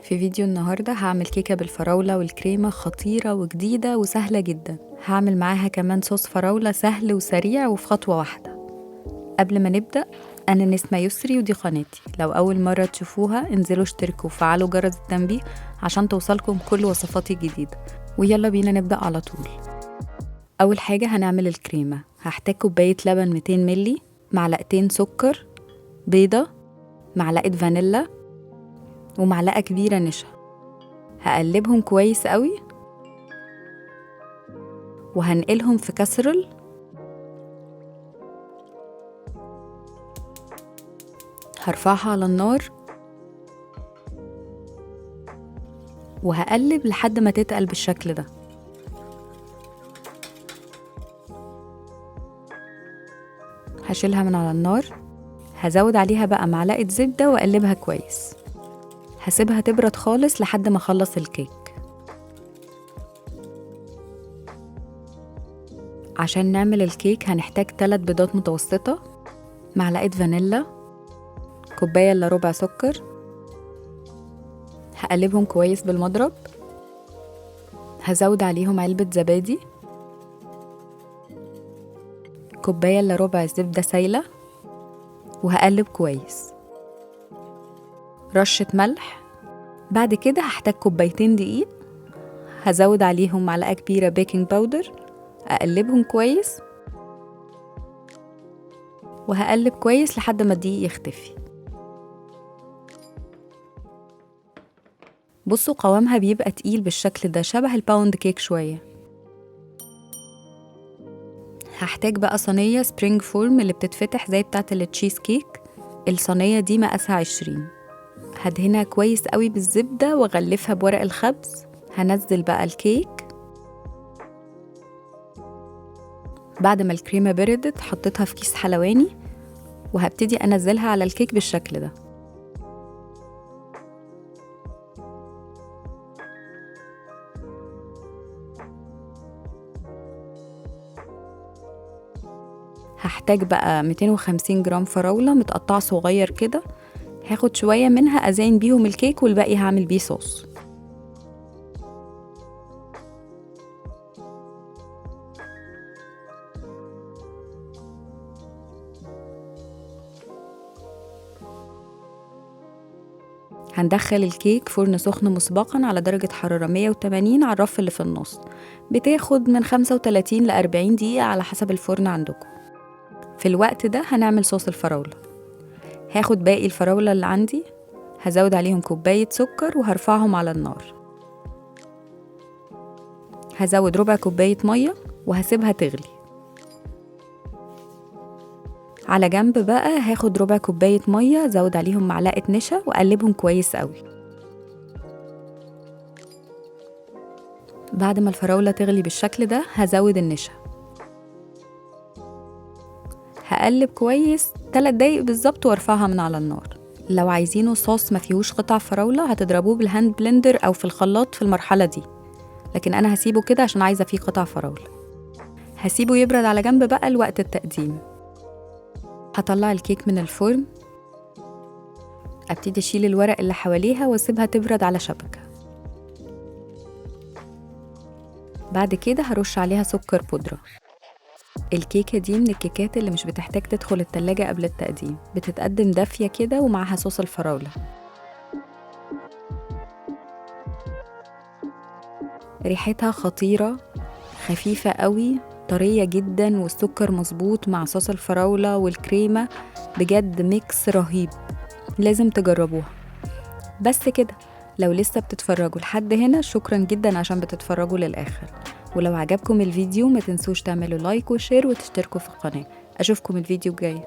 في فيديو النهاردة هعمل كيكة بالفراولة والكريمة خطيرة وجديدة وسهلة جدا. هعمل معاها كمان صوص فراولة سهل وسريع وفي خطوة واحدة. قبل ما نبدأ، أنا نسمة يسري ودي قناتي. لو أول مرة تشوفوها انزلوا اشتركوا وفعلوا جرس التنبيه عشان توصلكم كل وصفاتي الجديدة. ويلا بينا نبدأ على طول. أول حاجة هنعمل الكريمة. هحتاج كوباية لبن 200 ملي، معلقتين سكر، بيضة، معلقة فانيلا، ومعلقة كبيرة نشا. هقلبهم كويس قوي وهنقلهم في كاسرول. هرفعها على النار وهقلب لحد ما تتقل بالشكل ده. هشيلها من على النار، هزود عليها بقى معلقة زبدة واقلبها كويس. هسيبها تبرد خالص لحد ما اخلص الكيك. عشان نعمل الكيك هنحتاج 3 بيضات متوسطة، معلقة فانيلا، كوباية الا ربع سكر. هقلبهم كويس بالمضرب. هزود عليهم علبة زبادي، كوباية الا ربع زبدة سايلة، وهقلب كويس. رشة ملح. بعد كده هحتاج كوبايتين دقيق، هزود عليهم معلقة كبيرة baking powder، أقلبهم كويس وهقلب كويس لحد ما الدقيق يختفي. بصوا قوامها بيبقى تقيل بالشكل ده، شبه ال pound cake شوية. هحتاج بقى صينية spring form اللي بتتفتح زي بتاعة التشيز كيك. الصينية دي مقاسها 20. هدهنها كويس قوي بالزبدة واغلفها بورق الخبز. هنزل بقى الكيك. بعد ما الكريمة بردت حطيتها في كيس حلواني وهبتدي انزلها على الكيك بالشكل ده. هحتاج بقى 250 جرام فراولة متقطعة صغير كده، هاخد شوية منها أزين بيهم الكيك والباقي هعمل بيه صوص. هندخل الكيك فرن سخن مسبقا على درجة حرارة 180 على الرف اللي في النص. بتاخد من 35 ل 40 دقيقة على حسب الفرن عندكم. في الوقت ده هنعمل صوص الفراولة. هاخد باقي الفراولة اللي عندي، هزود عليهم كوباية سكر وهرفعهم على النار. هزود ربع كوباية مية وهسيبها تغلي. على جنب بقى هاخد ربع كوباية مية، زود عليهم معلقة نشا وأقلبهم كويس قوي. بعد ما الفراولة تغلي بالشكل ده هزود النشا. هقلب كويس 3 دقايق بالظبط وارفعها من على النار. لو عايزينه صوص ما فيهوش قطع فراولة هتضربوه بال hand blender او في الخلاط في المرحلة دي، لكن انا هسيبه كده عشان عايزة فيه قطع فراولة. هسيبه يبرد على جنب بقى لوقت التقديم. هطلع الكيك من الفرن، ابتدي اشيل الورق اللي حواليها واسيبها تبرد على شبكة. بعد كده هرش عليها سكر بودرة. الكيكة دي من الكيكات اللي مش بتحتاج تدخل التلاجة قبل التقديم، بتتقدم دافية كده ومعها صوص الفراولة. ريحتها خطيرة، خفيفة قوي، طرية جدا، والسكر مظبوط مع صوص الفراولة والكريمة. بجد mix رهيب، لازم تجربوها. بس كده، لو لسه بتتفرجوا لحد هنا شكرا جدا عشان بتتفرجوا للآخر. ولو عجبكم الفيديو ما تنسوش تعملوا like و share وتشتركوا في القناة. أشوفكم الفيديو الجاي.